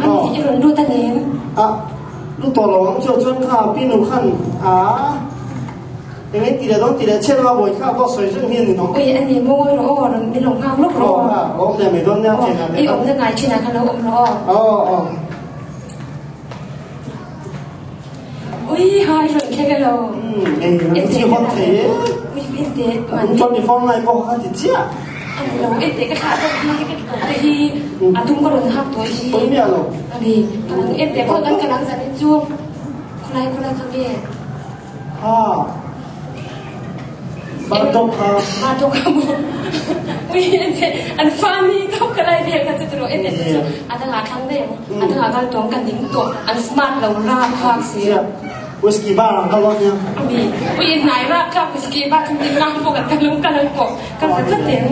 Ani i rawn lut a nem. A lut tawh lo ang chu chuan kha pi nu khan a eng eng ti leh dawn ti leh chhiat lama bawi kha pawh sawi zung hi a ni nawm. Ui a ni maw rawh aw rawn min lo nghak lawk rawh aw. Aw awm leh mai dawn nia chen ah I awmna ngai thin ah khan lo awm rawh aw. Aw aw. Ui ha i rawn thleng elo. Umm ei an chi hawt thei e. Ui en teh man. Chuan mi form lai pawh kha ti chiah. A ni lo en teh ka thlah tawh hi ka kawr te hi a dum ka rawn hak tawh hi. Pawi miah lo. A ni ka lang en teh khaw kan ka lang zan in chu khawlai khawlai kha nge. Ha. Bartawk kha. Bartawk kha maw? Ui en teh an fa ni tawk ka lai vel kha chu tiraw en teh chu a dangah thlang daih ang a dangah kal tawng ka ning tawh an smart lo rap khak si. Whisky bar ang kal dawn nia. Ami ui hnai rap thlak whisky bar chu ning ngang pawh kan kal lo kal ang pawh kal ta tlat eng.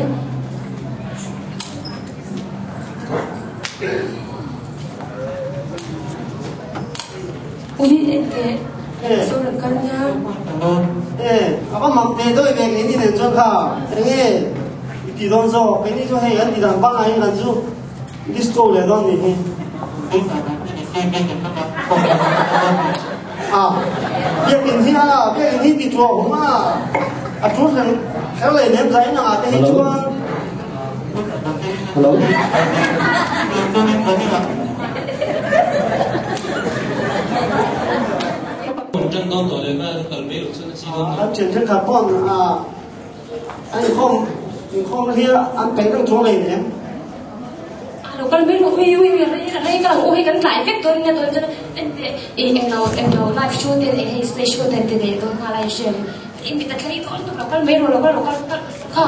Ui en teh saw rawn kal nia. E a va mak teh dawi ve keini nen chuan kha enge i ti dawn zawk keini chu hei an ti dan pangngai in kan chu disco leh dawn nih hi. A biakin hi a biakin hi ti thuah hum a a tul reng kher leh nem zai nang ah te hi chuan. Hello. An thian thenkhat pawh an inkhawm inkhawm hi an peih reng chuang lei nem. A lo kal mai rawh ui ui ui rei rei ka lang aw hei kan tlai vek dawn nia dawn chuan en teh i englo englo live show te hei stage show te ti leh dawn nghal a i hria em i mit a thlei dawn lutuk lo kal mai rawh lo kal rawh kal kal kha.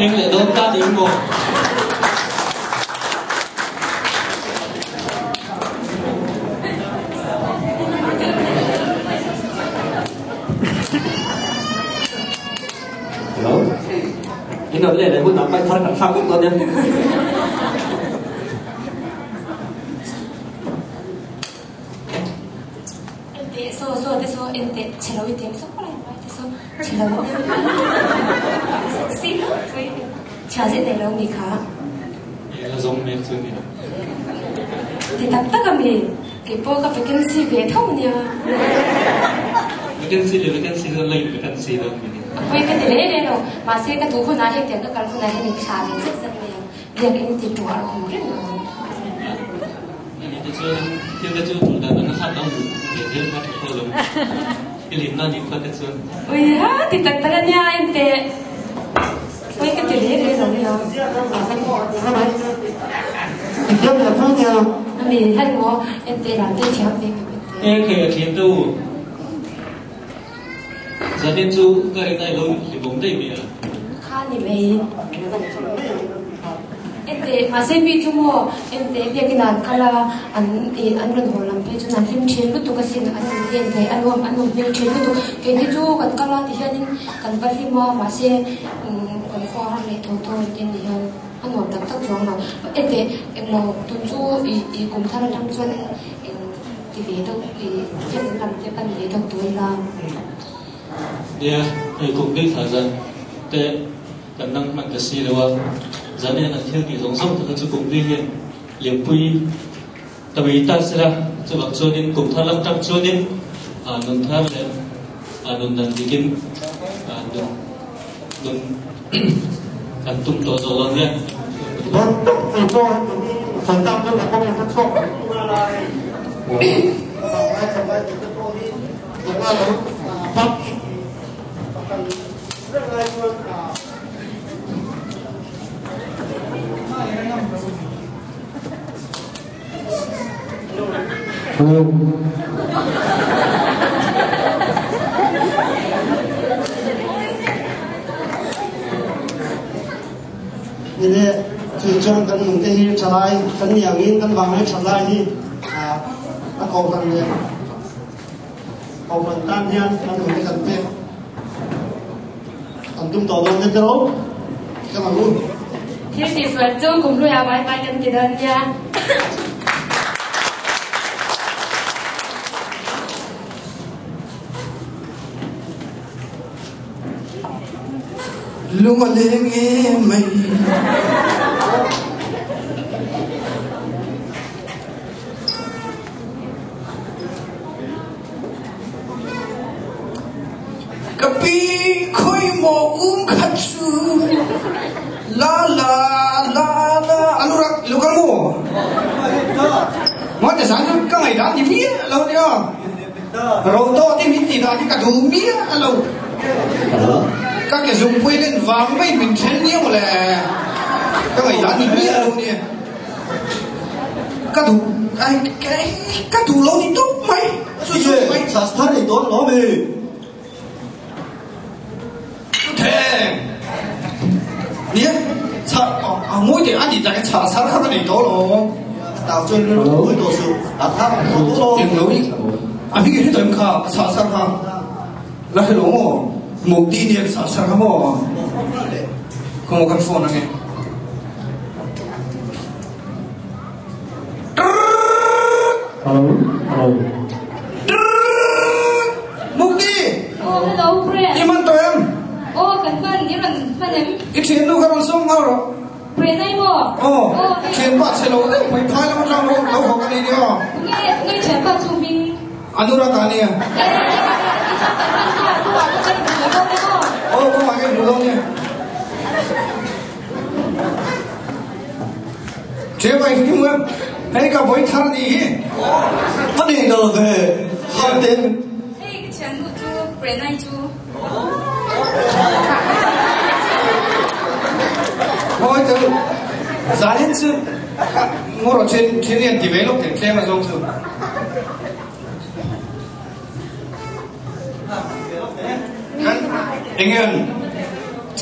Eng leh dawn ta ding maw. Hello. In rawn leh leh hunah paih thar kan thlak vek dawn nia. Enteh saw saw te saw enteh chhe lo i tem saw lai mai te saw chhe lo i tem sexy pui chhia zet nei lo mi kha. E la zawng mek chu ni. Ti tak tak a mi kei pawh ka vacancy ve tho nia. Vacancy leh vacancy chu an la in vacancy dawn mi ni. A pawi ka ti leh leh lo mahse ka duh hunah hei tiang ka kal hunah hian min thlah ve zet zet mai ang. Biak in ti tuar awm reng lo. Ani te chuan thil te chu tul dan an hlat ang duh ve zel kha tha pawh lo. I hlimna nih kha te chuan. Ui ha ti tak tak ania enteh. Ui ka ti reng reng lo nia. I thiam leh tho nia. Ami hei maw enteh lam te thiam ve ka enteh. E khei a thiam te u. Zanin chu ka rin ai lo hlimawm daih mai a. Kha ni mai. Enteh, mahse mi chu maw enteh biakin an kal a, an ih an rawn haw lam phei chuan an hlim thin lutuk asin, an in en thei a nuam an awm hmel thin lutuk. Keini chu kan kal a ti hianin kan va hlim a, mahse kan khua har leh tho tho te ni hian a nuam tak tak chuang lo. Enteh, englo tun chu ih ih kum thar atang chuan eng ti ve deuh ih biakin lam te pan ve deuh tur ila. Nia, hei kum bik thla zan te. Kan nang hman ta si lo a, zan hian an thil tih zawng zawng te kha chu kum li hian lianpui ta mai ta se la, chuvang chuanin kum thar lam tang chuanin nun thar leh nun dan dikin nun nun kan tum tawh zawh lo nia. Dawn tak ei pawh sawi tak chuan ka comment ka chhuak mai mai lai. Ka vanglai thalai te pawh hi tunga lo pak Hello. Nile chu chuan kan nung te hi thalai kan ni angin kan vanglai thalai hi a kohhran leh Kohhran tan hian kan hun hi kan pek kan tum tawh dawn nia tiraw? Ka lang u. Thil tih sual chu kum hluiah vai vai kan ti dawn nia. Lung a leng em mai. khat chu la la la la Anurak i lo kal maw? Mate zan chu ka ngaihdan ni miah lo nia. Ro tawh te min tih dan hi ka duh miah lo. Ka ke zungpui len vang mai min then nia mawle. Ka ngaihdan ni miah lo nia. Ka duh ai ka duh lo ni tawp mai. Chu chu mai. Sasthar ei dawn lo mi. Theng. Nia chha a ngawi teh a ni tak chha sar kha ka nei tawh lo. Tau chuan rilru pui tawh suh. A thar tawh tawh lo. Eng lo i a hming i hre tawh em kha chha sar kha la hre lo maw Mukti nia chha sar kha maw khaw kan phone ange. Hello, hello. Mukti! Oh, hello, Pre. I man tawh em? Oh, kan hman, i rawn hman em? I thiannu ka rawn sawm nghal rawh. Pre nai maw? Oh, thianpa chhe lo deuh mai phai lam atang lo lo haw ka nei nia. Tunge, tunge thianpa chu hming? Anurag a nia. Eh, i chuan kan hman kha, tu ah pawh kan inhmu dawn em aw? Oh, ka mah ka inhmu dawn nia. Che bai hi mu em hei ka boi thar ni hi a nei lo ve har ten hei ka thian nu chu prenai chu Oi tu zanin chu ngoro chen chen lian ti ve lo te tlem a zawng chu Kan eng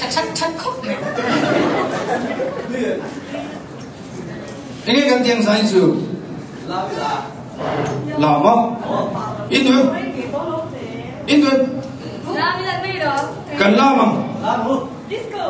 That that that khawp mai. Enge kan tiang sai chu? La maw? In duh? In duh? La mi lan mai lo. Kan la mang. Disco.